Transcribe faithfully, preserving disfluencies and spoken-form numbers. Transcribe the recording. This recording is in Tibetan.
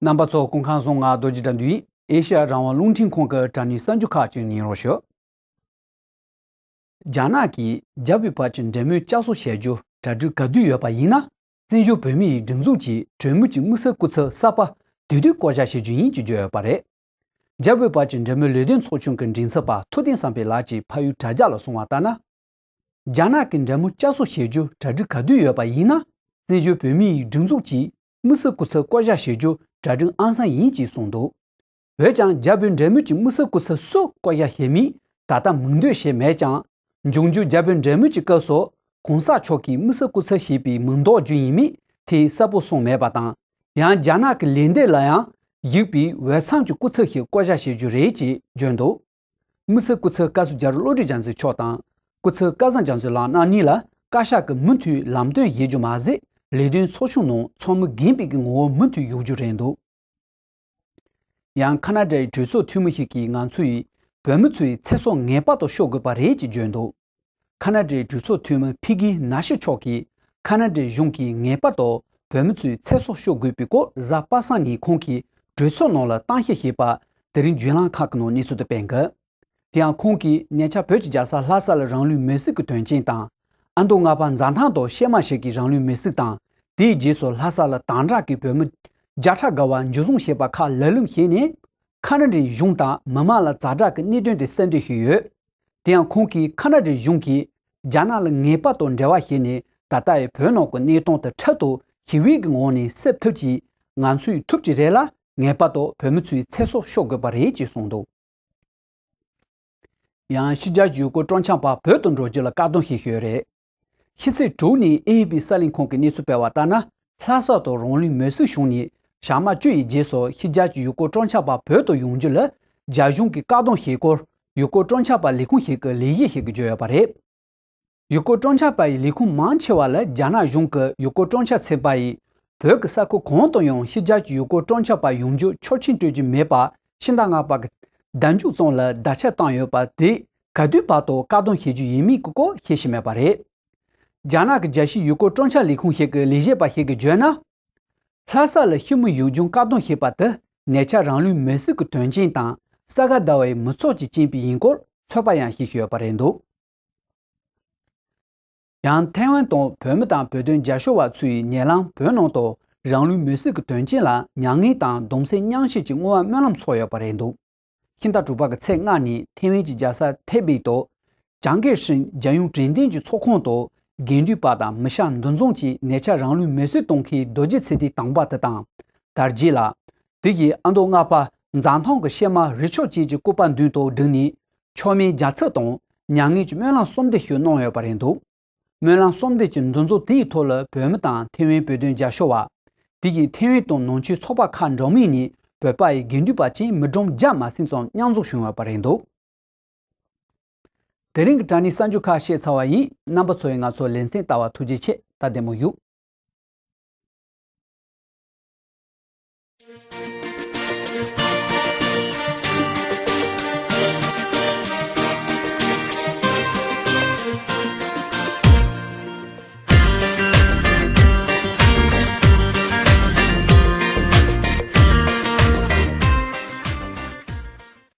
རྣམ་པ་ཚོ་སྐུ་ཁམས་བཟང་། ང་རྡོ་རྗེ་དགྲ་འདུལ་ཡིན། ཨེ་ཤ་ཡ་རང་དབང་རླུང་འཕྲིན་ཁང་གི་དྲ་བརྙན་གསར་འགྱུར་ཁག་ཅིག་ཉན་རོགས་ཞུ། རྒྱ་ནག་གིས་རྒྱ་བོད་བར་གྱི་འབྲེལ་མོལ་བསྐྱར་གསོ་བྱ་རྒྱུ་གྲ་སྒྲིག་ག་དུས་ཡོད་པ་ཡིན་ན། བཙན་བྱོལ་བོད་མིའི་སྒྲིག་འཛུགས་ཀྱིས་གྲོས་མོལ་གྱི་དམིགས་བསལ་སྐུ་ཚབ་གསར་པ་དེ་དུས་བསྐོ་གཞག་བྱེད་རྒྱུ་ཡིན་ཅེས་བརྗོད་ཡོད་པ་རེད། རྒྱ་བོད་བར་གྱི་འབྲེལ་མོལ་ལས་དོན་ཚོགས་ཆུང་གི་མགྲིན་ཚབ་པ་ཐུབ་བསྟན་བསམ་འཕེལ་ལགས་ཀྱིས་ཕ་ཡུལ་དྲ་རྒྱ་ལ་གསུངས་པ་ལྟར་ན། རྒྱ་ནག་གི་འབྲེལ་མོལ་བསྐྱར་གསོ་བྱེད་རྒྱུ་གྲ་སྒྲིག་ག་དུས་ཡོད་པ་ཡིན་ན། བཙན་བྱོལ་བོད་མིའི་སྒྲིག་འཛུགས་ཀྱིས་དམིགས་བསལ་སྐུ་ཚབ་བསྐོ་གཞག་བྱེད་རྒྱུ་གྲ་སྒྲིག་ཨང་སང་ཡིན་ཅེས་གསུངས་འདུག། འོན་ཀྱང་རྒྱ་བོད་འབྲེལ་མོལ་གྱི་དམིགས་བསལ་སྐུ་ཚབ་སུ་བསྐོ་གཞག་བྱེད་མིན་ད་ལྟ་མིང་འདོན་བྱས་མེད་ཀྱང་། འབྱུང་འགྱུར་རྒྱ་བོད་འབྲེལ་མོལ་གྱི་སྐབས་སུ་གོང་ས་མཆོག་གིས་དམིགས་བསལ་སྐུ་ཚབ་ཞེས་པའི་མིང་འདོགས་རྒྱུ་ཡིན་མིན་དེ་གསལ་པོ་གསུངས་མེད་པ་དང་། ཡང་རྒྱ་ནག་གི་ལས་འདས་ལ་ཡང་བཞུགས་པའི་འོས་འཚམ་གྱི་སྐུ་ཚབ་ཞིག་བསྐོ་གཞག་བྱེད་རྒྱུ་རེད་ཅེས་བརྗོད་འདུག། དམིགས་བསལ་སྐུ་ཚབ་བཀའ་ཟུར་རྒྱ་རི་བློ་གྲོས་རྒྱ་མཚོ་མཆོག་དང་། སྐུ་ཚབ་སྐལ་བཟང་རྒྱ་མཚོ་ལགས་རྣམ་གཉིས་ལ་བཀའ་ཤག་གིས་མུ་མཐུད་ལམ་སྟོན་བྱེད་རྒྱུ་མ་ཟད། ལས་དོན་ཚོགས་ཆུང་ནང་ཚོགས་མི་རྒན་པའི་གི་ངོ་བོ་མུ་མཐུད་ཡོད་རྒྱུ་རེད་འདུག། ཡང་ཁ་ན་ཌའི་གྲོས་ཚོགས་འཐུས་མི་ཞིག་གིས་ང་ཚོ་ཡིས་བོད་མི་ཚོའི་ཚེ་སྲོག་ངེས་པར་དུ་ཤོར་དགོས་པ་རེད་ཅེས་བརྗོད་འདུག། ཁ་ན་ཌའི་གྲོས་ཚོགས་འཐུས་མི་ཕི་གི་ན་ཤི་མཆོག་གིས། ཁ་ན་ཌའི་གཞུང་གིས་ངེས་པར་དུ་བོད་མི་ཚོའི་ཚེ་སྲོག་ཤོར་དགོས་པའི་སྐོར་གཟའ་པ་སངས་ཉིན་ཁོང་གིས་གྲོས་ཚོགས་ནང་ལ་གཏམ་བཤད་བྱས་པ། དེ་རིང་བརྒྱུད་ལམ་ཁག་གི་ནང་གནས་ཚུལ་དུ་སྤེལ་འདུག། དེ་ཡང་ཁོང་གིས་ཉེ་ཆར་བོད་ཀྱི་རྒྱལ་ས་ལྷ་ས་ལ་རང་ལུས་མེར་སྲེག་གི་དོན་རྐྱེན་དང་། ཨ་མདོ་རྔ་པ་འཛམ་ཐང་དུ་གཤེད་མ་ཞིག་གི་རང་ལུས་མེར་སྲེག་དང་། དེའི་རྗེས་སུ་ལྷ་ས་ལ་དམ་དྲག་གིས་བོད་མི་བརྒྱ་ཕྲག་བརྒལ་བ་འཇུ་བཟུང་བྱས་པ་ཁག་ལབ་གླེང་བྱས་ནས། ཁ་ན་ཌའི་གཞུང་དང་མི་མང་ལ་ཛ་དྲག་གི་གནད་དོན་དེ་གསལ་འདོན་བྱས་ཡོད། དེ་ཡང་ཁོང་གིས་ཁ་ན་ཌའི་གཞུང་གིས་རྒྱ་ནག་ལ་ངེས་པར་དུ་འབྲེལ་བ་བྱས་ནས་ད་ལྟ་ཡི་བོད་ནང་གི་གནས་སྟངས་དེ་འཕྲལ་དུ་ཞི་བའི་གི་ངང་ནས་སེལ་ཐུབ་ཀྱི། ང་ཚོས་ཐུབ་ཀྱི་རེད་ལ། ངེས་པར་དུ་བོད་མི་ཚོའི་ཚེ་སྲོག་ཤོར་དགོས་པ་རེད་ཅེས་གསུངས་འདུག། ཡང་ཕྱི་རྒྱལ་གྱི་ཡུལ་སྐོར་སྤྲོ་འཆམ་པ་བོད་དུ་འགྲོ་རྒྱུ་ལ་བཀག་སྡོམ་བྱེད་ཀྱི་ཡོད་རེད། ཕྱི་ཚེས་དྲུག་ནས་ཨེ་ཨེ་པི་གསར་ལས་ཁང་གིས་གནས་ཚུལ་སྤེལ་བ་ལྟར་ན། ལྷ་ས་དུ་རང་ལུས་མེར་སྲེག་བྱུང་ནས་ཞག་མ་བཅུ་ཡི་རྗེས་སུ་ཕྱི་རྒྱལ་གྱི་ཡུལ་སྐོར་སྤྲོ་འཆམ་པ་བོད་དུ་ཡོང་རྒྱུ་ལ་རྒྱ་གཞུང་གིས་བཀག་སྡོམ་བྱས་སྐོར། ཡུལ་སྐོར་སྤྲོ་འཆམ་པ་ལས་ཁུངས་ཤིག་གི་ལས་བྱེད་ཞིག་གིས་བརྗོད་ཡོད་པ་རེད། ཡུལ་སྐོར་སྤྲོ་འཆམ་པ་ཡི་ལས་ཁུངས་མང་ཆེ་བ་ལ་རྒྱ་ནག་གཞུང་གིས་ཡུལ་སྐོར་སྤྲོ་འཆམ་ཚན་པ་ཡིས་བོད་ཀྱི་ས་ཁུལ་གང་དུ་ཡང་ཕྱི་རྒྱལ་གྱི་ཡུལ་སྐོར་སྤྲོ་འཆམ་པ་ཡོང་རྒྱུ་ཆོག་མཆན་སྤྲོད་རྒྱུ་མེད་པ་ཕྱི་ཟླ་ལྔ་པ་གི་ཟླ་མཇུག་ཙམ་ལ་བརྡ་ཆད་བཏང་ཡོད་པ་དེ་ག་དུས་བར་དུ་བཀག་སྡོམ་བྱེད་རྒྱུ་ཡིན་མིན་གྱི་སྐོར་ཤེས་བཞིན་མེད་པ་རེད། རྒྱ་ནག་གི་རྒྱལ་སྤྱིའི་ཡུལ་སྐོར་སྤྲོ་འཆམ་ལས་ཁུངས་ཤིག་གི་ལས་བྱེད་པ་ཞིག་གིས་བརྗོད་ན། ལྷ་ས་ལ་ཤི་མི་ཡོང་རྒྱུ་བཀག་སྡོམ་བྱས་པ་དེ་ཉེ་ཆར་རང་ལུས་མེར་སྲེག་གི་དོན་རྐྱེན་དང་ས་ག་ཟླ་བའི་མི་ཚོགས་ཀྱི་རྐྱེན་པས་ཡིན་སྐོར་ཚོད་དཔག་ཡང་བྱེད་བཞིན་ཡོད་པ་རེད་འདུག། ཡང་ཐའེ་ཝན་དང་བོད་མི་དང་བོད་དོན་རྒྱབ་སྐྱོར་བ་ཚོས་ཉེ་ལམ་བོད་ནང་དུ་རང་ལུས་མེར་སྲེག་གི་དོན་རྐྱེན་ལ་མྱ་ངན་དང་གདུང་སེམས་མཉམ་སྐྱེད་ཀྱི་བསྔོ་བ་སྨོན་ལམ་འཚོགས་ཡོད་པ་རེད་འདུག། ཕྱི་ཟླ་དྲུག་པ་གི་ཚེས་ལྔ་ནས་ཐའེ་ཝན་གྱི་རྒྱལ་ས་ཐའེ་པེ་དུ། ཅང་ཀེ་ཧྲིན་རྒྱལ་ཡོངས་དྲན་རྟེན་གྱི་ཚོགས་ཁང་དུ་དགེ་འདུན་པ་དང་མི་ཤ་འདུ་འཛོམས་ཀྱིས་ཉེ་ཆར་རང་ལུས་མེར་སྲེག་གཏོང་མཁན་རྡོ་རྗེ་ཚེ་བརྟན་དམ་པ་དེ་དང་། དར་རྒྱས་ལགས། དེ་ཡིས་ཨ་མདོ་རྔ་པ་འཛམ་ཐང་གི་གཤེད་མ་རི་ཆོས་ཅན་གྱི་སྐུ་པར་མདུན་དུ་བསྒྲིགས་ནས་མཆོད་མེ་རྒྱ་མཚོ་དང་མྱ་ངན་གྱི་སྨོན་ལམ་གསོལ་འདེབས་ཤིག་གནང་ཡོད་པ་རེད་འདུག། སྨོན་ལམ་གསོལ་འདེབས་ཀྱི་འདུ་འཛོམས་དེའི་ཐོག་ལ་བོད་མི་དང་ཐའེ་ཝན་བོད་དོན་རྒྱབ་སྐྱོར་བ། དེ་ཡིས་ཐའེ་ཝན་དང་ནང་ཆོས་ཚོགས་པ་ཁག་འདྲ་མིན་ནས་བོད་པ་ཡི་དགེ་འདུན་པ་ཅན་མི་གྲངས་བརྒྱ་མ་ཟིན་ཙམ་མཉམ་འཛོམས་བྱུང་ཡོད་པ་རེད་འདུག། དེ་རིང་གི་དྲ་བརྙན་གསར་འགྱུར་ཁག་བཤད་ཚར་བ་ཡིན། རྣམ་པ་ཚོས་ང་ཚོ་ལེ་ཚན་ལྟ་བར་ཐུགས་རྗེ་ཆེ། ད་བདེ་མོ་བཞུགས།